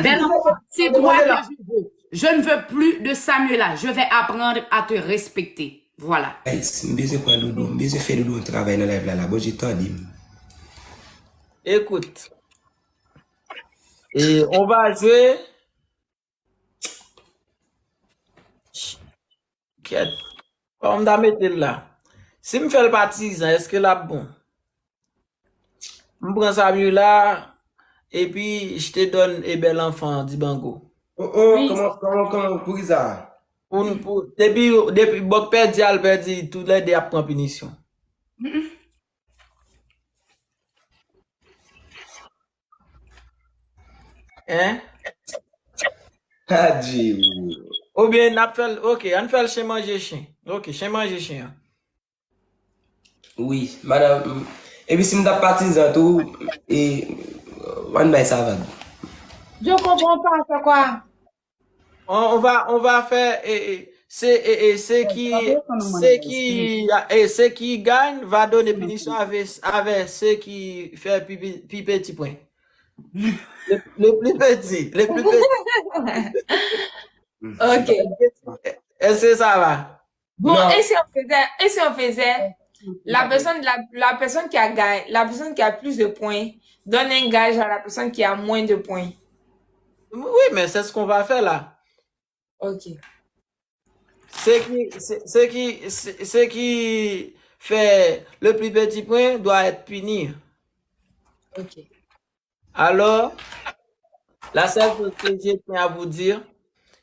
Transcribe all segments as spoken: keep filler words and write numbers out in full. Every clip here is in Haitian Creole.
Bel enfant, c'est toi que je veux. Je ne veux plus de Samuela. Je vais apprendre à te respecter. Voilà. Guys, m bezwen pran doudou, m bezwen fè doudou yon travay nan live la la. Bondye tande m. Écoute. Et on va jouer. Kèt. Kòman m ta mete l la? Si m fè l patizan, èske l ap bon? M pran Samuela, epi je te donne e bel enfant Dibango. Oh, oh, kòman, kòman, kòman, poukisa? Pou, pou, depi, depi Bòk pèdi al pèdi, tou lè de ap pran pinisyon. Hein? Adje. Oubyen n ap fè l, ok, ann fè l chen manje chen. Ok, chen manje chen an. Wi, madanm. Epi si m t ap patizan tou, e, ann bay sa vag. Je comprends pas, c'est quoi? On, on va, on va faire, eh, eh, c'est, eh, eh, c'est qui, c'est qui, eh, c'est qui gagne va donner punition avec, avec ceux qui fait pi, pi, pi petit point. Le, le plus petit, le plus petit. Ok. Est-ce que ça va? Bon, et si on faisait, et si on faisait, la personne, la, la personne qui a gagné, la personne qui a plus de points donne un gage à la personne qui a moins de points. Oui, mais c'est ce qu'on va faire là. Ok. Ceux qui, ceux, ceux qui, ceux, ceux qui fait le plus petit point doit être puni. Ok. Alors, la seule chose que je tiens à vous dire,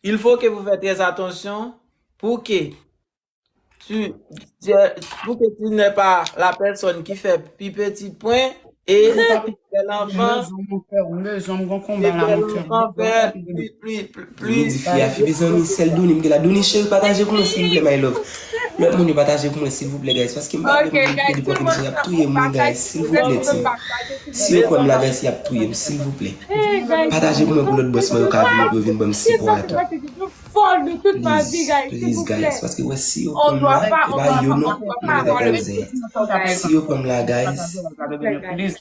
il faut que vous faites très attention pour que tu, tu- pour que tu n'es pas la personne qui fait plus petit point et bel enfant, M bezwen m gon konba la, bel mon kè. enfant fait plus, plus, plus, Li di fi a, fi bezwen mi sèl Douni m gen la. Douni cheri pataje pou mwen silvouplè my love. Lòt moun yo pataje pou mwen silvouplè guys, paske m pa vle moun yo pap touye mwen guys, silvouplè ti. Si yo kwè m la guys, y ap touye m silvouplè. Pataje pou mwen pou lòt bòs mwen yo ka vini pou yo vin ban m sipò a tou. Folle de toute ma vie, guys, s'il Please vous plaît. Guys, paske wè si yo kwè m la, e pa yo non, mwen ta kòmzè. Si yo kwè m la guys,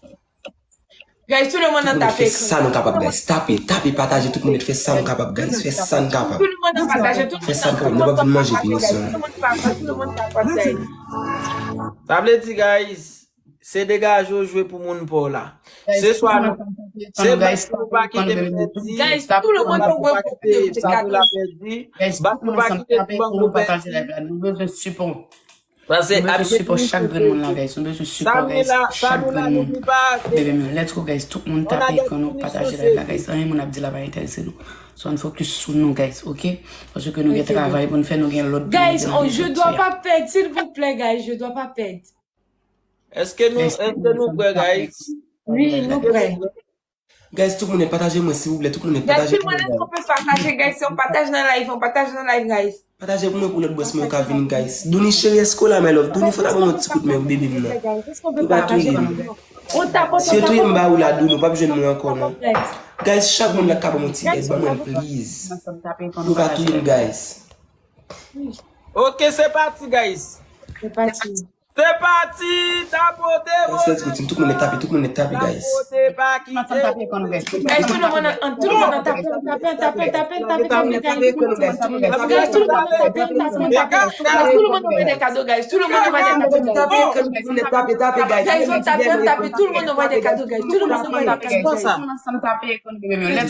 Guys, tout le monde tout a moun fè tapé. Sa nou kapab guys, tape, tape, pataje, tout moun fè sa nou kapab guys, fè sa nou kapab. Tout le monde a partagé, tout le Fè sa nou kapab, nou pa vin manje pinisyon. Tout le monde a partagé, guys. Sa vle di, guys, se degaje w jwe pou moun pa w la. Se swa nou, se bas nou pa kite m pèdi, Guys, tout le monde a pa kite Samuela pèdi, bas nou pa kite Dibango pèdi. Nou bezwen sipò. Paske Nou bezwen sipò chak grenn moun la guys. Nou bezwen sipò guys. Chak grenn moun. Bebe m yo, let's go guys. Tout moun tape ekran nou, pataje live la guys. Anyen moun ap di la pa enterese nou. So ann focus sou nou guys, ok? Paske nou gen travay pou n fè, nou gen lòt. Guys, on, je dois pas perdre, s'il vous plaît, guys, je dois pas perdre. Èske nou, èske nou prè, guys? Oui, nou prè. Guys, tout moun pataje mwen silvouplè, tout moun pataje mwen. Guys, tout le monde, est-ce qu'on peut partager, guys? Si on partage dans live, on partage dans live, guys. Pataje pou mwen pou lòt bòs mwen yo ka vini guys. Douni cheri, èske w la my love? Douni fò ta ban mwen ti kout men pou bebe m nan. Yo pa touye m. Si yo touye m ba ou la Douni, ou p ap jwenn mwen ankò non. Guys, chak moun la ka ban mwen ti èd, ban mwen please. Yo pa touye m guys. Ok, se pati guys. Se pati. Se pati, tapote. Let's go team, tout moun tape, tout moun tape guys. Tapote pa kite. Guys, tout le monde, tout le monde tape, tape, tape, tape, tape, tape, guys, tout le monde tape, tape, tape, tape, guys, tout le monde envoie des cadeaux, guys, tout le monde envoie des cadeaux. Tape, tape, tape guys. Guys, on tape, on tape, tout le monde envoie des cadeaux, guys, tout le monde envoie des cadeaux. Tape vre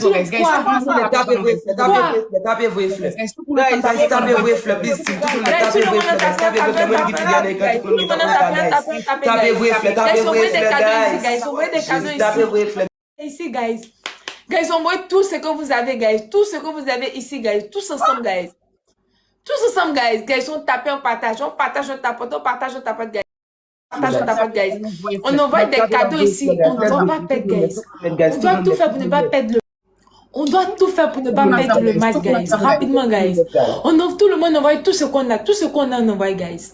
flè, tape vre flè, tape vre flè. Guys, tape vre flè, please team, tout moun tape vre flè, guys, tape vre flè, mwen ki pi byen nan ekran, tout moun tape vre flè, guys. Tape vre flè, tape vre flè, guys. Tape vre flè. Ici, guys. Guys, envoyez tout ce que vous avez, guys. Tout ce que vous avez ici, guys. Tous ensemble, guys. Tous ensemble, guys. Guys, on tape, on partage, on partage, on tapote, on partage, on tapote, guys. On partage, on tapote, guys. On envoie des cadeaux ici. On ne doit pas perdre, guys. On doit tout faire pour ne pas perdre le. On doit tout faire pour ne pas perdre le match, guys. Rapidement, guys. On offre tout le monde, envoie tout ce qu'on a. Tout ce qu'on a, on envoie, guys.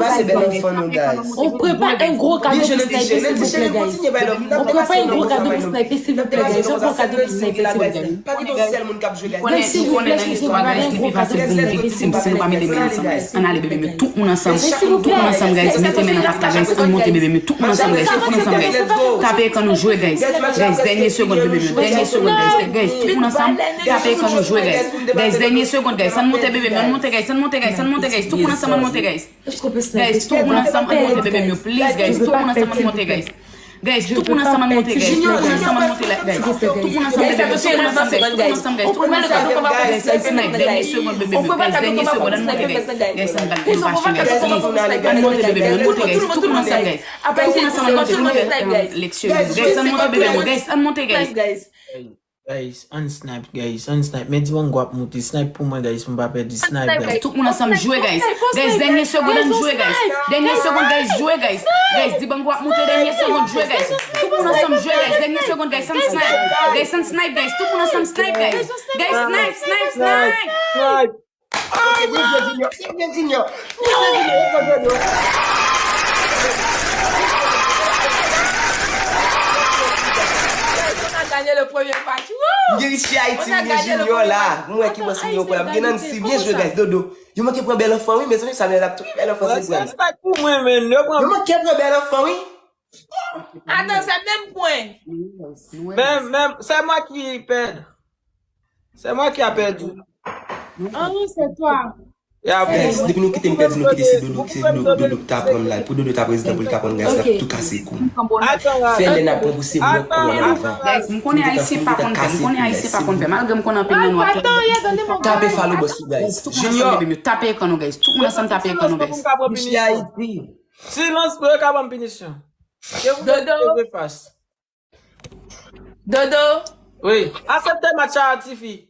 depase bèl enfant nou, guys. On prépare un gros cadeau pour Sniper, s'il vous plaît, guys. On prépare un gros cadeau pour Sniper, s'il vous plaît, guys. Un gros cadeau pour Sniper, s'il vous plaît. Pa gen yon sèl moun k ap jwe, guys. Guys, s'il vous plaît, s'il vous plaît, un gros cadeau pour Sniper, s'il vous plaît, guys. Ann ale, bebe m yo, tout moun ansanm. Tout moun ansanm, guys. Mete men nan pat la, guys. Ann monte, bebe m yo, tout moun ansanm, guys. Tout moun ansanm, guys. Tape ekran nou, jwe, guys. Guys, dènye segonn, bebe m yo, dènye segonn, guys. Guys, tout moun ansanm, tape ekran nou, jwe, guys. Guys, dènye segonn, guys. Ann monte, bebe m yo, ann monte, guys. Ann monte, guys. Ann monte, guys. Tout moun ansanm, ann monte, guys. Guys, tout moun ansanm, ann monte, bebe m yo, please, guys. Tout moun ansanm, ann monte, guys. Guys, tout moun ansanm, ann monte, guys. Tout moun ansanm, ann monte, la, guys. Tout moun ansanm, bebe m yo, tout moun ansanm, guys. Tout moun ansanm, guys. Tout moun ansanm, guys. Guys, ann snipe, dènye segonn, bebe m yo. Guys, dènye segonn, ann monte, guys. Guys, ann bat pou nou pa chen, guys, please. Ann monte, bebe m yo, ann monte, guys. Tout moun ansanm, guys. Tout moun ansanm, ann monte, tout moun ansanm, guys. Apre tout moun ansanm, ann monte, tout moun ansanm, guys. Leksyon, guys, ann monte, bebe m yo, guys, ann monte, guys. Guys, ann snipe, guys, ann snipe. Men Dibango ap moute, snipe pou mwen, guys, pou m pa pèdi, snipe, guys. Tout moun ansanm jwe, guys. Guys, dènye segonn, ann jwe, guys. Dènye segonn, guys, jwe, guys. Guys, Dibango ap moute, dènye segonn, jwe, guys. Tout moun ansanm jwe, guys. Dènye segonn, guys, ann snipe. Guys, ann snipe, guys. Tout moun ansanm snipe, guys. Guys, snipe, snipe, snipe. Snipe. Ah, Didier Junior, Didier Junior, Didier Junior, yo konn Dodo. Guys, on a gagné le premier match. Woo! M gen Richie Haiti, m gen Junior la. M wè ki bòs m yo pran. M gen Nancy, byen jwe, guys, Dodo. Yo manke pran bèl anfan, wi, mezanmi, sa vle di tout bèl anfan se pran. Respect pou mwen, men. Yo pran. Yo manke pran bèl anfan, wi. Attends, c'est même point. Men, men, c'est moi qui perd. C'est moi qui a perdu. Ah oui, c'est toi. Ya, Guys, depi nou kite m pèdi, nou kite se Dodo, se Dodo, Dodo ki ta pran m la. Pou Dodo ta prezidan, pou li ta pran m, guys, l ap tou kase kou. Fè lè n ap pran pou se blòk kou an avan. Guys, m konnen Ayisyen pa konn fè, m konnen Ayisyen pa konn fè. Malgre m konnen anpil nan nou ap Tape follow bòs ou, guys. Tout moun ansanm, bebe m yo, tape ekran nou, guys. Tout moun ansanm, tape ekran nou, guys. Richie Haiti. Silans pou yo ka ban m pinisyon. Ke vous êtes face. Dodo. Wi. Aksepte match a, tifi.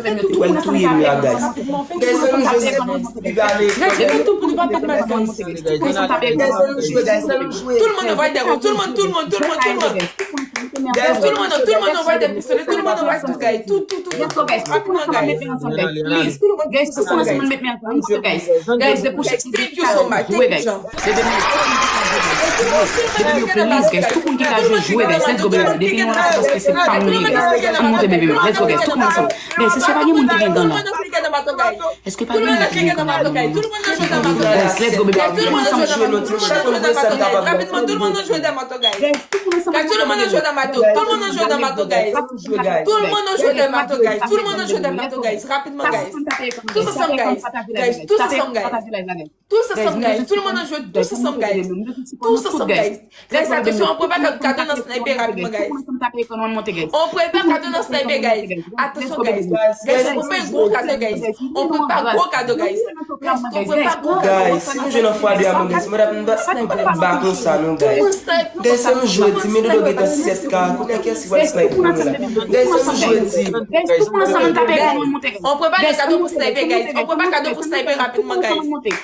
Fè tout pou nou touye nou la, guys. Guys, ann nou jwe, se pou nou viv ale. Guys, fè tout pou nou pa pèt mal, guys. Guys, ann nou jwe, guys, ann nou jwe. Tout le monde envoie des roues. Tout le monde, tout le monde, tout le monde, tout le monde. Guys, tout le monde, tout le monde envoie des pistolets. Tout le monde envoie tout, guys. Tout, tout, tout, tout, tout. Rapidement, guys. Please. Guys, tout le monde ensemble, met men ansanm, guys. Guys, thank you so much. Thank you, Jean. Bebe m yo, please, guys. Tout moun ki ka jwe, jwe, guys. Let's go, bebe m. Depi nou la, se paske se pa moun ye, guys. Ann monte, bebe m. Let's go, guys. Tout moun ansanm. Guys, èske pa gen moun ki gen gan la? Èske pa gen moun ki gen gan la? Guys, let's go, bebe m. Tout moun ansanm. Tout moun ansanm. Rapidman, tout moun ansanm. Tout moun ansanm. Tout moun ansanm. Tout moun ansanm. Tout moun ansanm. Rapidman, guys. Tout moun ansanm. Guys, tous ensemble, guys. Guys, tous ensemble, guys. Tous ensemble, guys. Tout le monde en joue, tous ensemble, guys. Tous ensemble, guys. Guys, attention, on prépare cadeau dans sniper rapidement, guys. On prépare cadeau dans sniper, guys. Attention, guys. Guys, on prépare gros cadeau, guys. On prépare gros cadeau, guys. Guys, on prépare gros cadeau. Guys, si nou jwe nan fwa de a mwen, guys, mwen ap ba konsa, non, guys. Guys, se yon jwèt, men nou gen tan sèt ka. Kounye a kiyès ki pral snipe pou nou la? Guys, se yon jwèt. Guys, tout moun ansanm, nou tape ekran, nou monte, guys. On prépare kado pou sniper, guys. On prépare kado pou sniper rapidman, guys.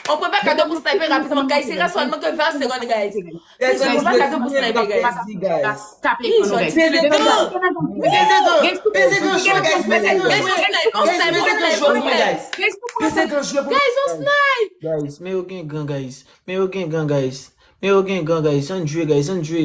On prépare kado pou sniper rapidman, guys. Il reste seulement que vingt secondes, guys. Guys, on prépare kado pou sniper, guys. Tape ekran, nou, guys. Peze gan. Peze gan. Peze gan, guys. Peze gan. Guys, on snipe, on snipe, on snipe. Peze gan, jwe pou nou, guys. Guys, on snipe. Guys, men yo gen gan, guys. Men yo gen gan, guys. Men yo gen gan, guys. Ann jwe, guys. Ann jwe.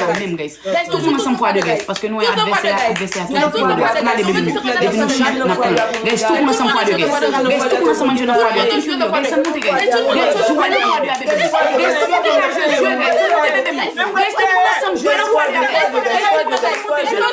pwoblèm, guys. Tout moun ansanm fwa de, guys, paske nou wè advèsè a, advèsè a toujou pi wo. N ale, bebe m. Depi nou chak nan pran. Guys, tout moun ansanm fwa de, guys. Guys, tout moun ansanm ansanm nan fwa de. Guys, sa monte, guys. Guys, jwe nan fwa de a, bebe m. Guys, tout moun ansanm jwe nan fwa de a, bebe m. Guys, tout moun ansanm jwe nan fwa de a, guys. Guys, tout moun ansanm monte, jwe nan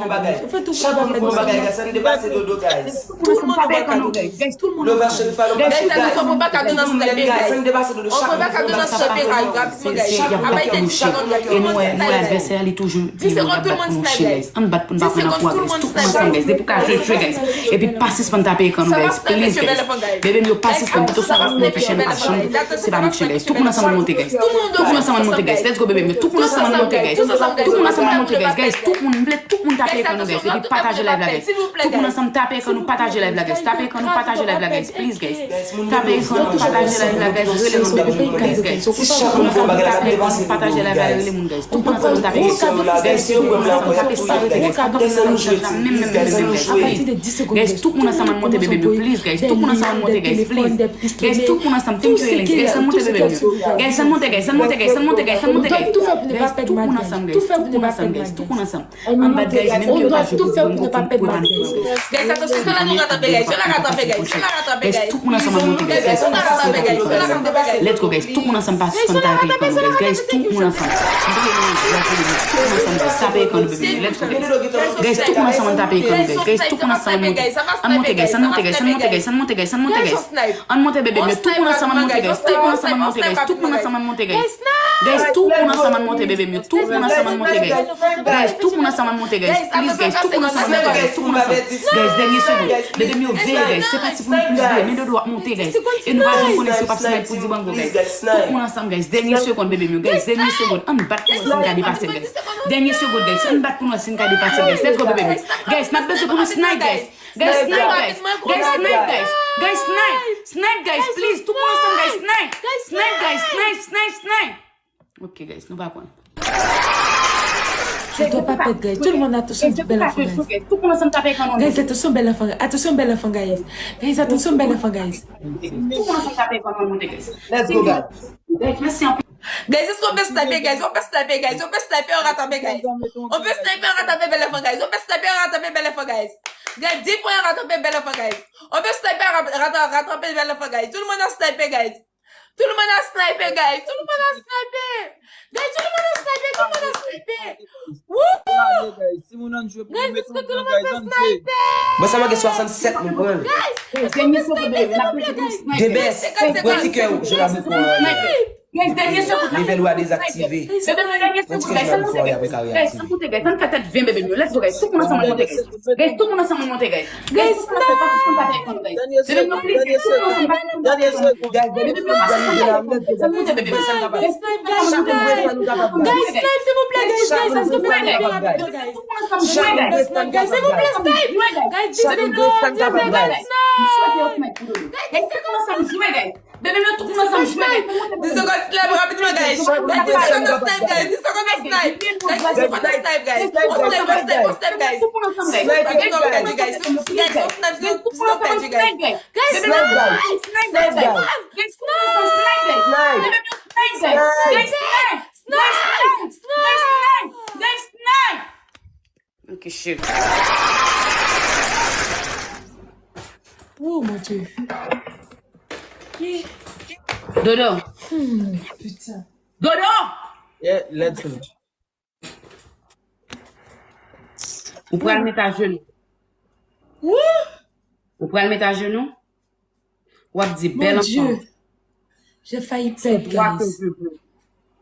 fè yon bagay. Chak moun fè yon bagay, guys, ann depase Dodo, guys. Tout moun fè yon bagay, guys. Tout moun ansanm. Guys, sa nou fè yon bagay nan snipe, guys. Ann depase Dodo, chak moun fè yon bagay. Chak moun fè yon bagay. E nou wè, nou wè advèsè a, li toujou di nou l ap bat pou nou chyen, guys. Ann bat pou n pa pran nan kou a, guys. Tout moun ansanm, guys. Depi w ka jwe, jwe, guys. Epi pa sispann tape ekran nou, guys. Please, guys. Bebe m yo pa sispann, kit oswa rap mwen ki chèn ap chanm, se pa mwen ki chèn, guys. Tout moun ansanm ann monte, guys. Tout moun ansanm ann monte, guys. Let's go, bebe m yo. Tout moun ansanm ann monte, guys. Tout moun ansanm ann monte, guys. Guys, tout moun, m vle tout moun tape ekran nou, guys. Epi pataje live la, guys. Tout moun ansanm tape ekran nou, pataje live la, guys. Tape ekran nou, pataje live la, guys. Please, guys. Tape ekran nou, pataje live la, guys. Rele nou, bebe m yo. Please, guys. Tout moun ansanm tape ekran nou, pataje live la, rele moun, guys. Tout moun ansanm tape ekran nou, guys. Tout moun ansanm tape sa rete, guys. Pa kanpe nan chanj la, menm, menm, menm, menm, guys. Please. Guys, tout moun ansanm ann monte, bebe m yo. Please, guys. Tout moun ansanm ann monte, guys. Please. Guys, tout moun ansanm. Thank you, Alex. Guys, ann monte, bebe m yo. Guys, ann monte, guys. Ann monte, guys. Ann monte, guys. Guys, tout moun ansanm, guys. Tout moun ansanm, guys. Tout moun ansanm. Ann bat, guys, menm ke yo pa jwe pou bon pou pa nou. Guys, atansyon, se la nou ka tape, guys. Se la ka tape, guys. Se la ka tape, guys. Guys, tout moun ansanm ann monte, guys. Guys, tout moun ansanm tape, guys. Let's go, guys. Tout moun ansanm pa sispann tape ekran nou, guys. Guys, tout moun ansanm. Tout moun ansanm, guys. Tape ekran nou, bebe. Let's go, guys. Guys, tout moun ansanm ann tape ekran nou, guys. Guys, tout moun ansanm ann monte. Ann monte, guys. Ann monte, guys. Ann monte, guys. Ann monte, guys. Ann monte, guys. Ann monte, bebe m yo. Tout moun ansanm ann monte, guys. Tout moun ansanm ann monte, guys. Tout moun ansanm ann monte, guys. Guys, tout moun ansanm ann monte, bebe m yo. Tout moun ansanm ann monte, guys. Guys, tout moun ansanm ann monte, guys. Please, guys. Tout moun ansanm ann monte, guys. Tout moun ansanm. Guys, dènye segonn. Bebe m yo, veye, guys. Se pa ti pou nou plis veye. Men Dodo ap monte, guys. E nou pa janm konnen si yo p ap snipe pou Dibango, guys. Tout moun ansanm, guys. Dènye segonn, bebe m yo, guys. Dènye segonn. Ann bat pou nou si n ka depase l, guys. Dènye segonn, guys. Ann bat pou nou si n ka depase l, guys. Let's go, bebe m yo. Guys, n ap bezwen pou nou snipe, guys. Guys, snipe, guys. Guys, snipe, guys. Guys, snipe. Snipe, guys, please. Tout moun ansanm, guys, snipe. Snipe, guys, snipe, snipe, snipe. Ok, guys, nou pa pran. Dodo pa pèt, guys. Tout moun, atansyon, bèl anfan, guys. Tout moun ansanm tape ekran nou. Guys, atansyon, bèl anfan. Atansyon, bèl anfan, guys. Guys, atansyon, bèl anfan, guys. Tout moun ansanm tape ekran nou, guys. Let's go, guys. Guys, mèsi anpil. Guys, èske w pè snipe, guys? W pè snipe, guys? W pè snipe, w ratrape, guys? W pè snipe, w ratrape bèl anfan, guys? W pè snipe, w ratrape bèl anfan, guys? Guys, di pwen, w ratrape bèl anfan, guys? W pè snipe, w ra-, ra-, ratrape bèl anfan, guys? Tout moun ap snipe, guys. Tout moun ap snipe, guys. Tout moun ap snipe. Guys, tout moun ap snipe, tout moun ap snipe. Woo! Guys, si moun nan jwe pou mete yon pwen, guys, ann jwe. Bon, sa manke swasannsèt moun pran l. Guys, èske w pè snipe, silvouplè, guys? Debès, pran ti kè w, je la boukou. Guys, dènye segonn. Level wa dezaktive. Bebe m yo, dènye segonn, guys. Ann monte, guys. Guys, ann monte, guys. Ann fè tèt ven, bebe m yo. Let's go, guys. Tout moun ansanm ann monte, guys. Guys, tout moun ansanm ann monte, guys. Guys, tout moun ansanm pa sispann tape ekran nou, guys. Bebe m yo, please, tout moun ansanm pa sispann tape ekran nou, guys. Bebe m yo, pa sispann tape ekran nou, guys. Ann monte, bebe m yo. Guys, snipe, guys. Guys, snipe, silvouplè, guys. Guys, èske w pè snipe, guys? Tout moun ansanm jwe, guys. Guys, silvouplè, snipe. Guys, di segonn, di segonn, guys, snipe. Guys, tout moun ansanm jwe, guys. Bebe m yo, tout moun ansanm jwe, guys. Tout moun ansanm jwe, guys. Dis segonn, snipe rapidman, guys. Guys, dis segonn, snipe, guys. Dis segonn, snipe. Guys, dis segonn, snipe, guys. On snipe, on snipe, on snipe, guys. Tout moun ansanm, guys. Guys, on snipe, guys. Guys, on snipe, guys. Guys, snipe, snipe, snipe, snipe, guys. Guys, snipe, guys. Guys, snipe, guys. Guys, snipe, guys. Guys, snipe, guys. Guys, snipe, guys. Guys, snipe, guys. Guys, snipe. Ok, shit. Oh, mon Dieu. Dodo. Hmm, putain. Dodo! Yeah, let's go. Ou pral met ajenou. Wouh! Ou pral met ajenou. W ap di, bèl anfan. J'ai failli perdre, guys.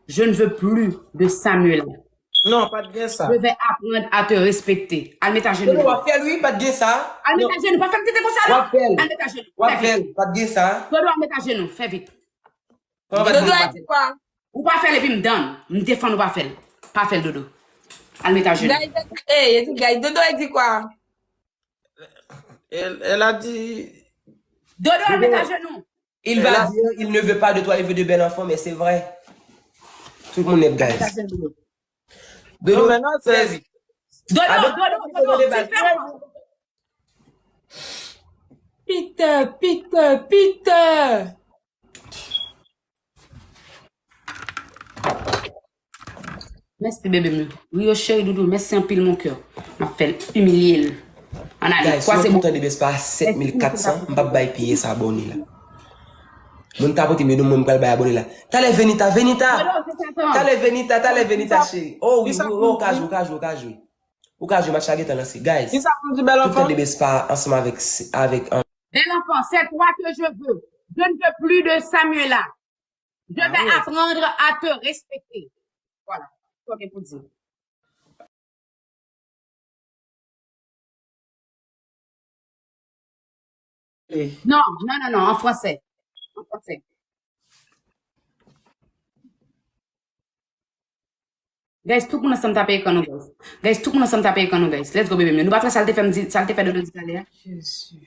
Je ne veux plus de Samuela. Non, pa t gen sa. Je vais apprendre à te respecter. Al met ajenou. Non, w ap fè l, wi, pa t gen sa. Al met ajenou. Pa fè m tete konsa, non. W ap fè l. Al met ajenou. W ap fè l, pa t gen sa. Dodo, al met ajenou. Fè vit. Dodo a di kwa? Ou pa fè l epi m dan. M defann ou pa fè l. Pa fè l, Dodo. Al met ajenou. Guys, eh, guys, Dodo a di kwa? Elle, elle a dit. Dodo, al met ajenou. Il va dire, il ne veut pas de toi, il veut de bel enfant, mais c'est vrai. Tout moun nèt, guys. Dodo, non, men non, fè vit. Dodo, Dodo, Dodo, ti fè. Peter, Peter, Peter. Mèsi, bebe m. Rio cheri doudou, mèsi anpil, mon cœur. M ap fè l imilye l. Ann ale, guys, kwaze bò. Montan de bes pa sèt mil kat san, m p ap bay piye sa abòne la. Moun ta pote m yo, mwen m pral bay abòne la. Talè Venita, Venita! Talè Venita, talè Venita, cheri. Oh wi, wi, wi, ou ka jwe, ou ka jwe, ou ka jwe. Ou ka jwe, match la gentan lanse. Guys, montan de bes pa ansanm avèk, avèk, um, Bel enfant, c'est toi que je veux. Je ne veux plus de Samuela. Je vais apprendre à te respecter. Voilà. Sa gen pou di. Non, non, non, non, en français. En français. Guys, tout moun ansanm tape ekran nou, guys. Guys, tout moun ansanm tape ekran nou, guys. Let's go, bebe m yo. Nou pa fè sa l te fè m di, sa l te fè Dodo di talè a. Jezi.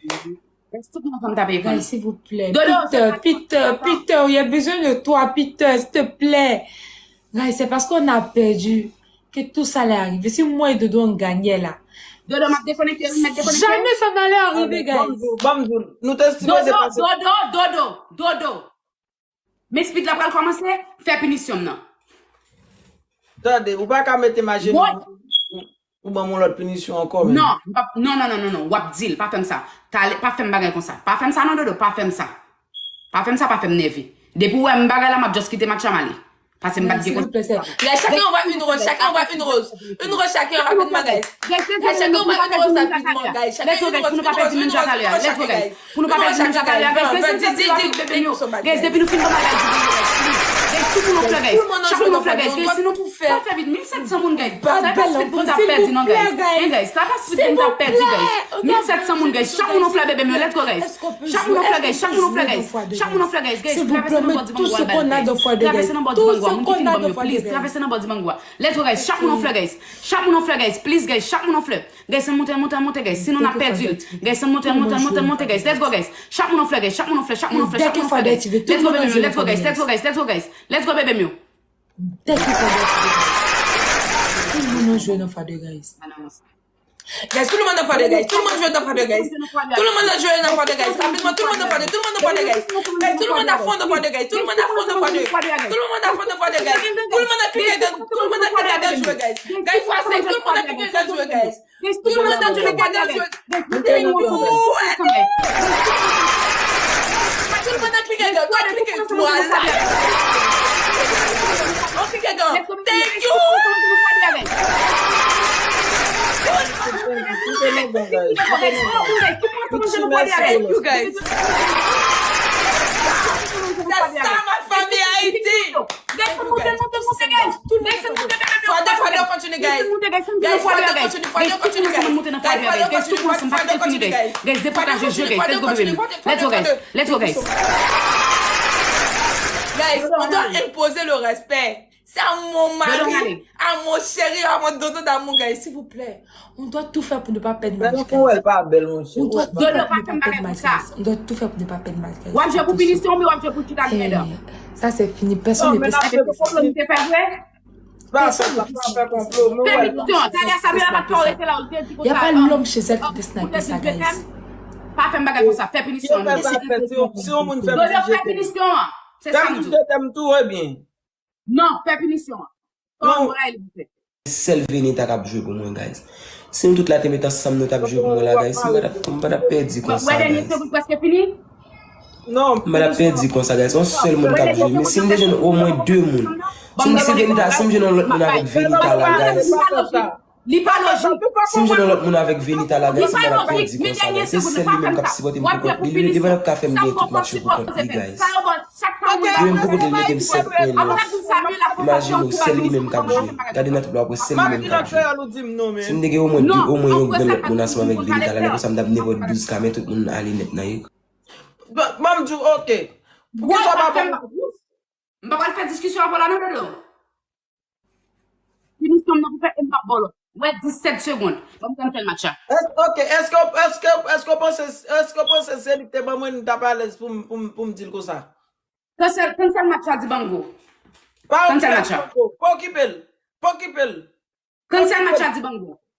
Guys, tout moun ansanm tape ekran nou. Guys, s'il vous plaît. Dodo, Peter, Peter, Peter, il y a besoin de toi, Peter, s'il te plaît. Guys, c'est parce qu'on a perdu que tout ça allait arriver. Si moi et Dodo on gagnait là. Dodo, m ap dekonekte, m ap dekonekte. Jamais ça n'allait arriver, guys. Ban m di w, ban m di w, nou te sipoze pase. Dodo, Dodo, Dodo, Dodo. Men speed la pral kòmanse, fè pinisyon m nan. Tande, ou pa ka mete m ajenou pou, pou, pou ban m yon lòt pinisyon ankò, menm. Non, m p ap, non, non, non, non, non, w ap di l, pa fè m sa. Talè, pa fè m bagay konsa. Pa fè m sa non, Dodo, pa fè m sa. Pa fè m sa, pa fè m nève. Depi w wè m bagay la, m ap just kite match la, m ale. Pase m pa t gen kont. Guys, chacun envoie une rose, chacun envoie une rose. Une rose chacun, rapidement, guys. Guys, chacun envoie une rose rapidement, guys. Chacun envoie une rose, une rose, une rose, chacun, guys. Pou nou pa pèdi menm jan talè a, guys. Guys, guys, guys, guys, guys, depi nou fin ban bagay, guys, tout moun nou flè, guys. Chak moun nou flè, guys. Guys, si nou pa fè vit, mil sèt san moun, guys. Sa e pa sou pou nou ta pèdi, non, guys. Hein, guys, sa pa sou pou nou ta pèdi, guys. Mil sèt san moun, guys. Chak moun nou flè, bebe m yo. Let's go, guys. Chak moun nou flè, guys. Chak moun nou flè, guys. Chak moun nou flè, guys. Guys, travèse nan bò di mango a, bal, guys. Travèse nan bò di mango a, moun ki fin ban m yo, please. Travèse nan bò di mango a. Let's go, guys. Chak moun nou flè, guys. Chak moun nou flè, guys. Please, guys. Chak moun nou flè. Guys, ann monte, ann monte, ann monte, guys. Sinon, n ap pèdi l. Guys, ann monte, ann monte, ann monte, ann monte, guys. Let's go, guys. Chak moun nou flè, guys. Chak moun nou flè, chak moun nou flè, chak moun nou flè, guys. Let's go, bebe m yo. Let's go, guys. Let's go, guys. Let's go, guys. Let's go, bebe m yo. Tout moun nan jwe nan Father, guys. Guys, tout le monde dans Father, guys. Tout le monde joue dans Father, guys. Tout le monde joue dans Father, guys. Rapidement, tout le monde dans Father, tout le monde dans Father, guys. Guys, tout le monde à fond dans Father, guys. Tout le monde à fond dans Father. Tout le monde à fond dans Father, guys. Tout le monde a cliqué dans, tout le monde a cliqué dans jouer, guys. Guys, fois cinq, tout le monde a cliqué dans jouer, guys. Tout le monde a cliqué dans jouer. Guys, tout le monde a cliqué dans jouer. Tout le monde a cliqué dans, tout le monde a cliqué. Voilà. On clique dans. Thank you. Thank you, guys. C'est ça, ma famille Haïti. Guys, monte, monte, monte, guys. Tout le monde monte. Fade, fade, continue, guys. Guys, fade, continue, fade, continue, guys. Guys, fade, continue, fade, continue, guys. Guys, depotaje jeu, guys. Let's go, baby. Let's go, guys. Let's go, guys. Guys, on doit imposer le respect. C'est à mon mari, à mon chéri, à mon dodo d'amour, guys, s'il vous plaît. On doit tout faire pour ne pas perdre match, guys. On doit tout faire pour ne pas perdre match, guys. On doit tout faire pour ne pas perdre match, guys. W ap jwe pou pinisyon, oubyen w ap jwe pou chita li mèdan? Ça, c'est fini. Personne ne peut snipper. Personne ne peut snipper. Fè pinisyon. Talè a Samuela pa t fè w rete la, ou te di konsa. Y a pas l'homme chez elle qui peut snipper ça, guys. Pa fè m bagay konsa. Fè pinisyon an. Dodo, fè pinisyon an. Se sa m di w. Non, fè pinisyon an. Kòman w rele li pou fè? Sèl Venita k ap jwe pou mwen, guys. Si nou tout la te met ansanm, nou t ap jwe pou mwen la, guys. M pa t ap, m pa t ap pèdi konsa, guys. Wè dènye segonn prèske fini? M pa t ap pèdi konsa, guys. Yon sèl moun k ap jwe. Men si m te jwenn omwen de moun. Si m, si Venita, si m jwenn yon lòt moun avèk Venita la, guys. Li pa lojik. Si m jwenn yon lòt moun avèk Venita la, guys, m pa t ap pèdi konsa, guys. Se sèl li menm k ap sipòte m pou kont li. Li, li pa t ap ka fè m gen tout match yo pou kont li, guys. Li menm pou kote l mete m sèt pwen non. Imajine w, sèl li menm k ap jwe. Gade nan tout la, w ap wè sèl li menm k ap jwe. Si m te gen omwen de, omwen yon grenn lòt moun ansanm avèk Venita la, lè konsa m t ap nenpòt douz ka, men tout moun ale nèt nan yo. Ban m di w, oke. Poukisa w pa ban m? M pa pral fè diskisyon avè w la non, Dodo. Pinisyon m nan pou fè e m p ap ba w lòt. Wè, disèt segonn. Ban m tann fè match la. Èske, oke, èske, èske, èske w panse, èske w panse se li k te ban mwen, m t ap alèz pou m, pou m, pou m di l konsa? Cancel, cancel match la, Dibango. Cancel match la. Pa okipe l. Pa okipe l. Cancel match la, Dibango.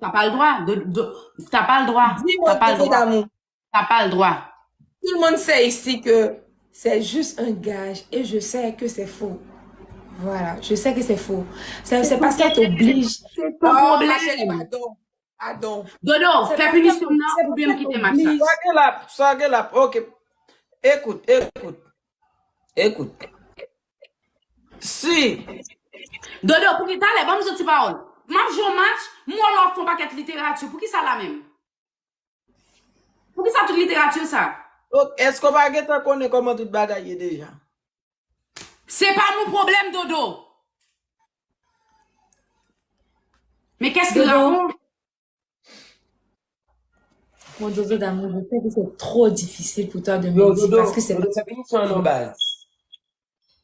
T'as pas le droit. De, de, t'as pas le droit. Dis-moi T'as pas le que c'est droit. D'amour. T'as pas le droit. Tout le monde sait ici que c'est juste un gage et je sais que c'est faux. Voilà, je sais que c'est faux. C'est c'est parce qu'elle t'oblige. C'est ton Oh, problème. Ma chérie, pardon. Pardon. Dodo, C'est fè parce pinisyon qu'elle nan c'est ou parce byen m qu'elle kite match la. t'oblige. Sa gen la, sa gen la. Ok. Écoute, écoute. Écoute. Si. Dodo, pou ki talè, ban m zouti pawòl. M ap jwe yon match, m wè w ap fè yon pakèt literati. Poukisa la menm? Poukisa tout literati sa? Ok, èske w pa gentan konnen kòman tout bagay ye deja? C'est pas mon problème, Dodo. Mais qu'est-ce qu'il raconte? Mon Dodo d'amour, je sais que c'est trop difficile pour toi de me dire parce que c'est pas ce que tu veux.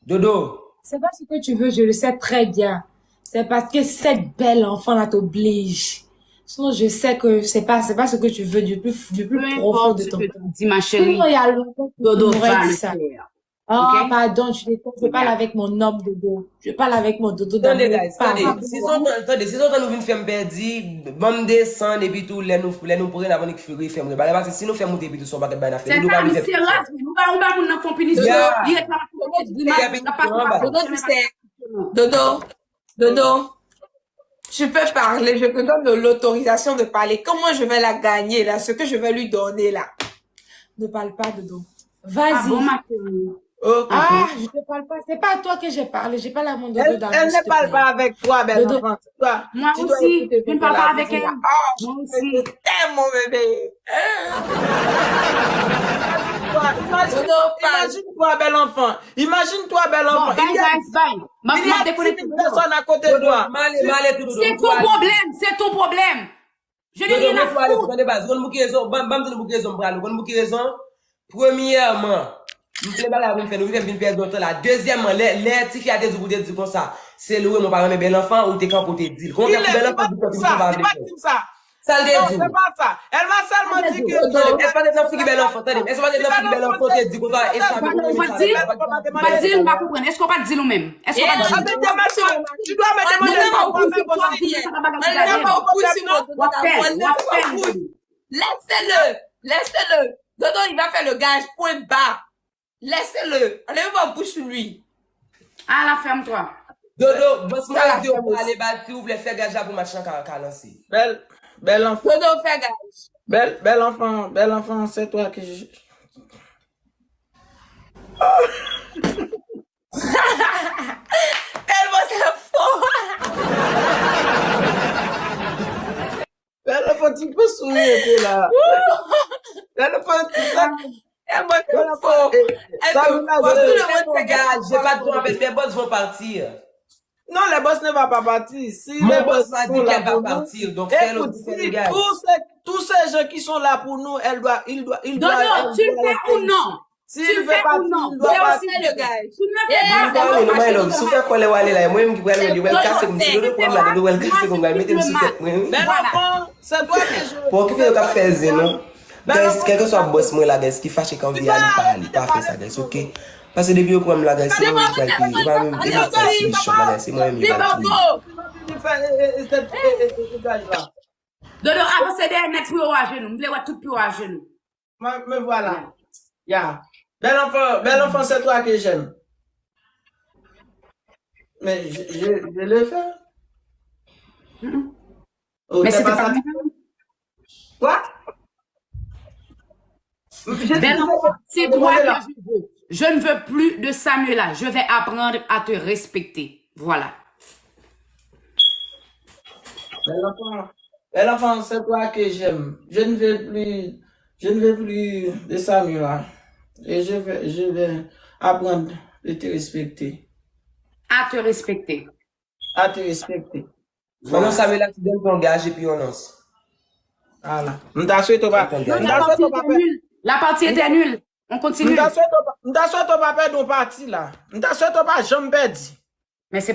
Dodo. C'est pas ce que tu veux, je le sais très bien. C'est parce que cette belle enfant-là t'oblige. Sinon, je sais que c'est pas, c'est pas ce que tu veux du plus, du plus profond de ton cœur. Sinon, il y a longtemps que tu m'aurais dit ça. Oh, pardon, tu déconnes. Je parle avec mon homme, Dodo. Je parle avec mon Dodo d'amour. Tande, guys, tande. Si son tan, tande, si son tan nou vin fè m pèdi, ban m desann, epi tou, lè nou, lè nou pran, n ap annik refè m rebale. Paske si nou fè moute epi tou, se yon pakèt bagay n ap fè. Se sa, misye raz, wi. Nou ba, nou ba moun nan fon pinisyon. Li ret la, ap pase. Dodo, Dodo, tu peux parler, je te donne l'autorisation de parler. Comment je vais la gagner là, ce que je vais lui donner là? Ne parle pas, Dodo. Vas-y. Ah bon, ma chérie. Ok. Ah, je te parle pas. C'est pas à toi que j'ai parlé. J'ai parlé à mon Dodo Elle, d'amour, elle s'il ne te parle plaît. Pas avec toi, belle enfant. C'est toi. Moi aussi, je ne parle pas avec elle. Ah, Moi je aussi. T'aime, mon bébé. Imagine-toi, imagine, Dodo, parle. Imagine-toi, belle enfant. Imagine-toi, belle Bon, enfant. bye, Il y a, guys, bye. M ap, il y m ap a dekonekte dix mille Dodo. Personnes à côté de toi. Male, male tout. C'est ton problème, c'est ton problème. Je n'ai rien à foutre. Tande baz, konn pou ki rezon, ban ban m di nou pou ki rezon m pral, konn pou ki rezon? Premyèman, m gen bagay pou m fè, nou vin fè m vin pèdi yon tan la. Dezyèmman, lè, lè tifi a te di w pou te di konsa, se Louis mwen pa renmen bèl anfan, ou te kanpe ou te di l. Kòman fè pou bèl anfan di konsa, ou pa vle fè? Sa l te di w? Non, c'est pas ça. Elle m'a seulement dit que Tande, èske pa te nan figi bèl anfan? Tande, èske pa te nan figi bèl anfan ou te di konsa, e sa Ou pa di l, ou pa di l, m pa konprann. Èske w pa di l ou menm? Èske w pa di l? Tu dois me demander ça. Ou ap fè l, ou ap fè l. Laissez-le, laissez-le. Dodo, il va faire le gage, point barre. Laissez-le. Enlève votre bouche sur lui. Ala, fèm twa. Dodo, bòs mwen di w pale bal, si w vle fè gaj la pou match lan ka, ka lanse. Bèl, bèl anfan. Dodo, fè gaj. Bèl, bèl anfan, bèl anfan, c'est toi que je... Tèlman sa fò. Bèl anfan, ti pe souri enpe la. Bèl anfan, ti sa. Tèlman sa fò. Sa nou la Tout di. le monde fè gaj. J'ai pas de temps avec les boss vont partir. Non, les boss ne va pas partir. Si Mon les boss boss m'a sont dit là qu'elle va pour nous, partir, donc fais le écoute, fais le si gars. Tous ces, tous ces gens qui sont là pour nous, elle doit, il doit, il doit, Dodo, elle tu le doit fais ou rester. non? S'il veut partir, il doit C'est partir. aussi le gars. Tu ne fais pas Mwen pale nou, my love, si w fè kòlè w ale la, mwen menm ki pral mèt yo pral kase kou m, si Dodo pran m la, Dodo pral kase kou m, pral mete m sou tèt mwen, wi. Bèl anfan, c'est toi que je... Pa okipe yo k ap fè zen, non. Guys, kèlkeswa bòs mwen la, guys, ki fache k anvi a, li pa ale, pa fè sa, guys, ok? Paske depi yo pran m la, guys, se mwen menm ki pral peye. E pa menm, e pa sa, se mechan, bagay, se mwen menm ki pral peye. Dodo, avanse dèyè nèt pou yo wè jenou. M vle wè tout pye w ajenou. Me, me voilà. Ya. Bèl anfan, bèl anfan, c'est toi que j'aime. Mais je, je, je le fais. Oh, Mais t'es c'était pas pas satisfait? Quoi? Je te Belle disais enfant, que c'est toi que je veux. Je ne veux plus de Samuela. Je vais apprendre à te respecter. Voilà. Belle enfant, belle enfant, c'est toi que j'aime. Je ne veux plus, je ne veux plus de Samuela. Et je vais, je vais apprendre de te respecter. À te respecter. À te respecter. Mwen non, Samuela, ti donn yon gaj epi yon lans. Voilà. M ta swete w pa, Ton m gaj. La ta partie swete w pa était pè-, nulle. La partie était nulle. On m continue. Ta swete w pa, m ta swete w pa pèdi yon pati la. M ta swete w pa janm pèdi. Mais c'est pas